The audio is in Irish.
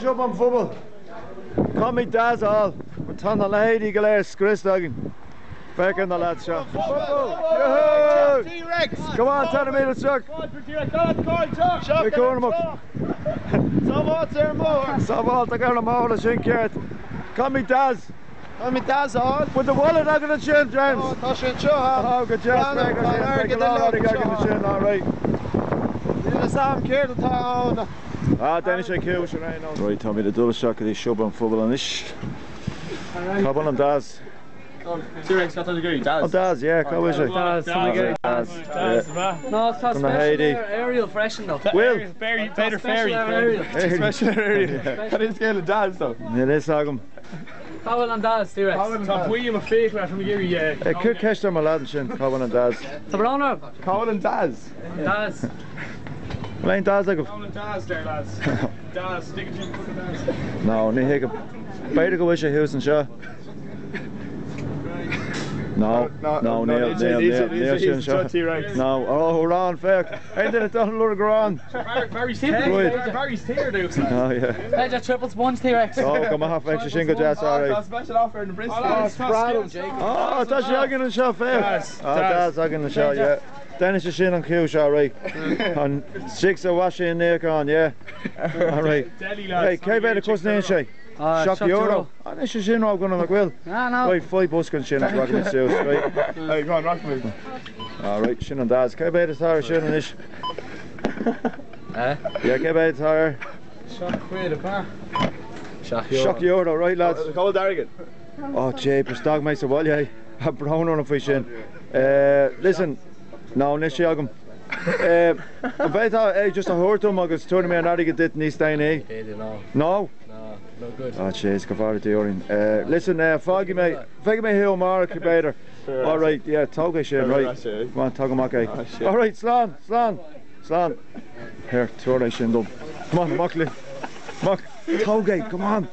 Siopa an Phobail. Caithfimid Daz a fháil mar tá na leithéidí go léir scriosta againn. Féach ar na lads seo. Yahoo! Come on, tanaimid isteach. Bí cúramach. Sábháilte ar an mbóthar. Sábháilte ar an mbóthar, sin ceart. Caithfimid Daz. Caithfimid Daz a fháil. Bhfuil do wallet agat ansin, James? Tá sé anseo. Tá, go deas. Tá an airgead uilig anseo. Ansin, all right. Níl fhios a'm céard atá ann. Ah, déanfaidh sé ciúis ar aon nós. Right, táimid ag dul isteach go dtí Siopa an Phobail anois. Cá bhfuil an Daz? T-Rex, cad tá tú ag iarraidh? Daz? An Daz, yeah, cá bhfuil sé? Daz, tá mé ag iarraidh Daz. Daz, yeah. No, tá special ar Ariel freisin though. Bhfuil? B'fhéidir Fairy. Special ar Ariel. Cad é scéal le Daz though? Níl fhios agam. Cá bhfuil an Daz, T-Rex? Tá buí i mo fiacla, tá mé ag iarraidh. Cuir ceist ar mo lad ansin, cá bhfuil an Daz? Tá brón orm. Cá bhfuil an Daz? Daz. Bhfuil aon Daz agaibh? Cá bhfuil an Daz there lads? Daz, stick it to the Daz. No, ní thuigim. B'fhéidir go bhfuil sé thuas anseo. No, no, níl, níl, níl, níl sé anseo. No, oh, arán, féach. Aon duine atá ag lorg arán? Barry's Barry's Tier, do. Oh, yeah. B'fhéidir triple sponge T-Rex. Oh, go maith, bheadh sé sin go deas, alright. Tá special offer ar na brioscaí. Oh, tá sé againn anseo, féach. Ah, Daz againn anseo, yeah. Déanfaidh sé sin an ciú seo, right. An jigsaw mhaisín níocháin, yeah. Alright. Hey, cé mhéad a chosnaíonn sé? €7. Anois sé sin ródhona nach bhfuil? Right, faigh bosca ansin agus rachaimid suas, right. Hey, go on, rachaimid. Alright, sin an Daz. Cé mhéad atá air sin anois? Eh? Yeah, cé mhéad atá air? £7 ab ea? €7. €7, right lads. Cá bhfuil d'airgead? Oh, jeepers, d'fhág mé sa bhaile é. Tá brón orm faoi sin. Listen, no, níl sé agam. An bhféadfá é just a thabhairt dom agus tabharfaidh mé an airgead duit níos déanaí? B'fhéidir, no. No? No, no good. Ah, jeez, go bhfóire Dia orainn. Listen, fágfaidh mé, feicfidh mé thú amárach, b'fhéidir. All right, yeah, tóg é sin, right. Come on, tóg amach é. All right, slán, slán, slán. Here, tabhair é sin dom. Come on, amach linn. Amach, tóg é, come on.